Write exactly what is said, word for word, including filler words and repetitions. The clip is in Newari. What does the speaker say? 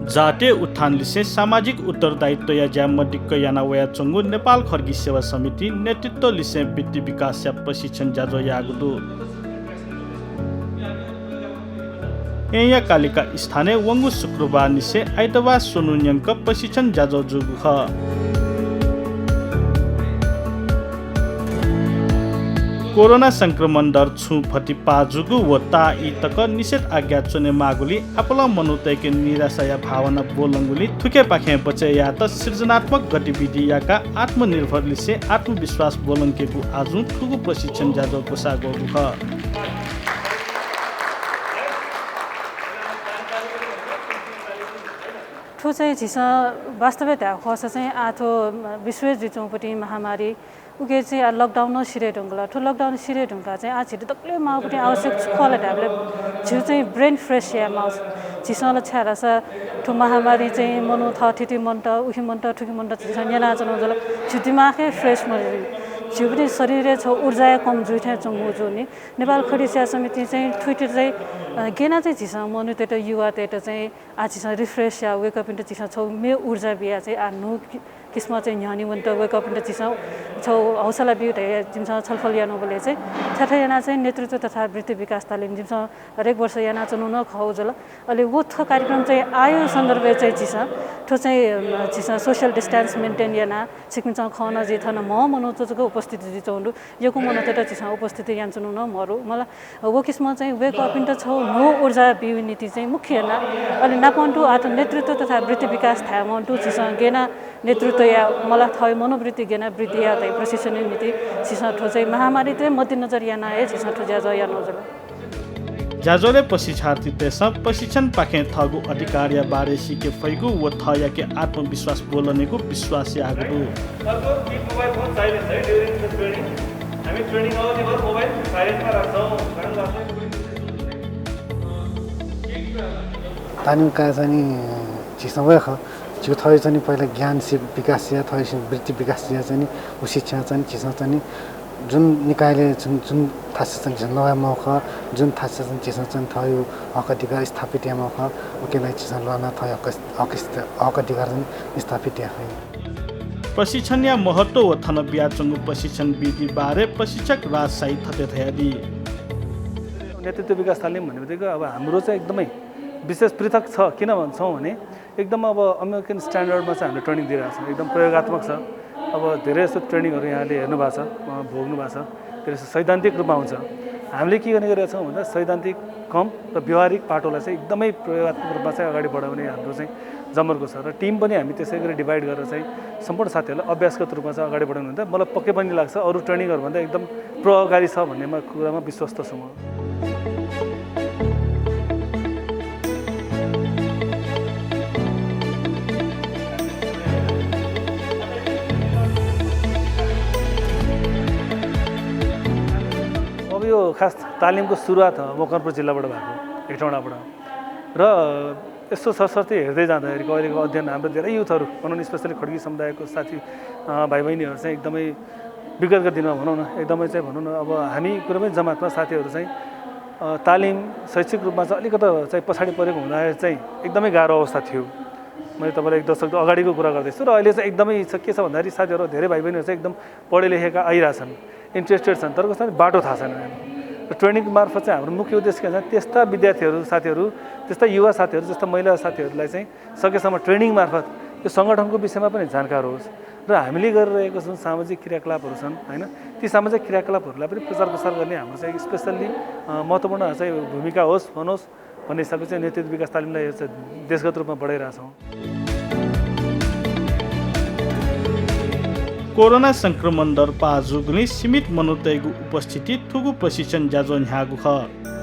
जातीय उत्थान लिसें सामाजिक उत्तरदायित्वया ज्या मदिक्क याना वयाच्वंगु नेपाल खड्गी सेवा समिति नेतृत्व लिसें वृत्ति विकासया प्रशिक्षण ज्याझ्वः याःगु दु। येँया कालिका स्थानय् वंगु शुक्रबार निसें आइतबार स्वन्हु न्यंक प्रशिक्षण ज्याझ्वः जूगु खः। कोरोना संक्रमण दर छुं भति पाः जूगु व ताः ई तक निषेध आज्ञा च्वने माःगुलिं आपालं मनूतय्के निराशाया भावना ब्वलंगुलिं थुकिपाखें बचय् यायेत सृजनात्मक गतिविधि याकाः आत्मनिर्भर लिसें आत्मविश्वास ब्वलंकेगु आजुं थुगु प्रशिक्षण ज्याझ्वः ग्वसाः ग्वःगु खः। थ्व चाहिँ झीसं वास्तवय् धायेगु खःसा चाहिँ आः थ्व विश्वय् जुइच्वंगुपट्टि महामारी, उकी चाहिँ आः lockdown नं सिधये धुंकल। थ्व lockdown सिधये धुंकाः चाहिँ आः झीत दकलय् माःगुपट्टि आवश्यक छु खः ला धायेबलय् झीत चाहिँ brain fresh याये माःगु। झीसं ला छाय् धाःसा थ्व महामारी चाहिँ मनू थःथिति मन्त, उखि मन्त, थुखि मन्त झीसं न्यनाच्वनागु जुल। झी दिमाग हे fresh मजुल। झीगुपट्टि शरीरय् छगू ऊर्जाया कम जुइ थें च्वंगु जूनि। नेपाल खड्गी सेवा समितिं चाहिँ थुकियात चाहिँ, अ, गय् यानाः चाहिँ झीसं मनूतय्त, युवातय्त चाहिँ आः झीसं refresh याः, वय्कःपिन्त झीसं छगू मेगु ऊर्जा बियाः चाहिँ आः न्हू कि-, किसिमं चाहिँ न्ह्यःने वनेत वय्कःपिन्त झीसं छगू हौसला बिउ धयाः जिमिसं छलफल यानाबलय् चाहिँ थथे यानाः चाहिँ नेतृत्व तथा वृत्ति विकास तालिम जिमिसं हरेक वर्ष यानाच्वनागु नं खः जुल। अले व थ्व कार्यक्रम चाहिँ आःयागु सन्दर्भय् चाहिँ झीसं थ्व चाहिँ, अ, झीसं social distance maintain यानाः छिकपिन्सं खः नं जिं थन म्ह मनूत जक उपस्थित जुइच्वंगु दु। यक्व मनूतय्त झीसं उपस्थित यानाच्वनागु नं मरु। मला व किसिमं चाहिँ वय्कःपिन्त छगू न्हू ऊर्जा बीगु निंतिं चाहिँ मुख्य यानाः अले नापं तुं आः थ्व नेतृत्व तथा वृत्ति विकास धायेवं तुं झीसं गय् यानाः नेतृत्व याये, मला थःगु मनोवृत्ति गय् यानाः वृद्धि याये धइगु प्रशिक्षणया निंतिं झीसं थ्व चाहिँ महामारीयात मध्यनजर यानाः हे झीसं थ्व ज्याझ्वः यानागु जुल। ज्याझ्वलय् प्रशिक्षार्थीतय्सं प्रशिक्षणपाखें थःगु अधिकारया बारे सीके फइगु व थःयाके आत्मविश्वास ब्वलनेगु विश्वास याःगु दु। अर्को, keep mobile phone silent है during the training। हामी training अवधिभर mobile silent मा राख्छौँ। तालिम कयाः चाहिँ नि झीसं वया खः। झीगु थःगु चाहिँ नि पहिला ज्ञान सिप विकास याः, थःगु वृत्ति विकास याः चाहिँ नि उ शिक्षा चाहिँ नि झीसं चाहिँ नि जुन निकायले जुन, जुन थासय् चाहिँ झीसं नवाये माःगु खः, जुन थासय् चाहिँ झीसं चाहिँ थःगु हक अधिकार स्थापित याये माःगु खः, उकिया लागि झीसं ल्वानाः थःगु हक, हक स्थ-, हक अधिकार चाहिँ स्थापित याये फइ। प्रशिक्षणया महत्व व थन बियाच्वंगु प्रशिक्षण विधि बारे प्रशिक्षक राज शाही थथे धयादी। नेतृत्व विकास तालिम भन्ने बित्तिकै अब हाम्रो चाहिँ एकदमै विशेष पृथक छ। किन भन्छौँ भने एकदम अब American standard मा चाहिँ हामीले training दिइरहेको छौँ, एकदम प्रयोगात्मक छ। अब धेरै जस्तो training हरू यहाँले हेर्नु भएको छ, अ, भोग्नु भएको छ, धेरै जस्तो सैद्धान्तिक रूपमा हुन्छ। हामीले के गर्ने गरेका छौँ भन्दा सैद्धान्तिक कम र व्यवहारिक पाटोलाई चाहिँ एकदमै प्रयोगात्मक रूपमा चाहिँ अगाडि बढाउने हाम्रो चाहिँ जमर्को छ र team पनि हामी त्यसै गरी divide गरेर चाहिँ सम्पूर्ण साथीहरूलाई अभ्यासगत रूपमा चाहिँ अगाडि बढाउने हुँदा मलाई पक्कै पनि लाग्छ अरू training हरू भन्दा एकदम प्रभावकारी छ भन्नेमा कुरामा विश्वस्त छु म। अब यो खास तालिमको सुरुवात मकवानपुर जिल्लाबाट भएको, हेटौँडाबाट। र यसो सरसर्ती हेर्दै जाँदाखेरि अहिलेको अध्ययन हाम्रो धेरै youth हरू भनौँ न, specially खड्गी समुदायको साथी, अ, भाइबहिनीहरू चाहिँ एकदमै विगतका दिनमा भनौँ न, एकदमै चाहिँ भनौँ न, अब हामी कुनै पनि जमातमा साथीहरू चाहिँ, अ, तालिम शैक्षिक रूपमा चाहिँ अलिकति चाहिँ पछाडि परेको हुँदाखेरि चाहिँ एकदमै गाह्रो अवस्था थियो। मैले तपाईँलाई एक दशक अगाडिको कुरा गर्दैछु र अहिले चाहिँ एकदमै छ, के छ भन्दाखेरि साथीहरू धेरै भाइबहिनीहरू चाहिँ एकदम पढे लेखेका आइरहेछन्, interested छन्, तर कसैलाई बाटो थाहा छैन। र training मार्फत चाहिँ हाम्रो मुख्य उद्देश्य के छ, त्यस्ता विद्यार्थीहरू, साथीहरू, त्यस्ता युवा साथीहरू, जस्ता महिला साथीहरूलाई चाहिँ सकेसम्म training मार्फत यो सङ्गठनको विषयमा पनि जानकार होस् र हामीले गरिरहेको जुन सामाजिक क्रियाकलापहरू छन्, होइन, ती सामाजिक क्रियाकलापहरूलाई पनि प्रचार प्रसार गर्ने हाम्रो चाहिँ specially, अ, महत्त्वपूर्ण चाहिँ भूमिका होस्, भनोस् भन्ने हिसाबले चाहिँ नेतृत्व विकास तालिमलाई यो चाहिँ देशगत रूपमा बढाइरहेछौँ। कोरोना संक्रमण दर पाः जूगुलिं सीमित मनूतय्गु उपस्थिति थुगु प्रशिक्षण ज्याझ्वः न्ह्याःगु खः।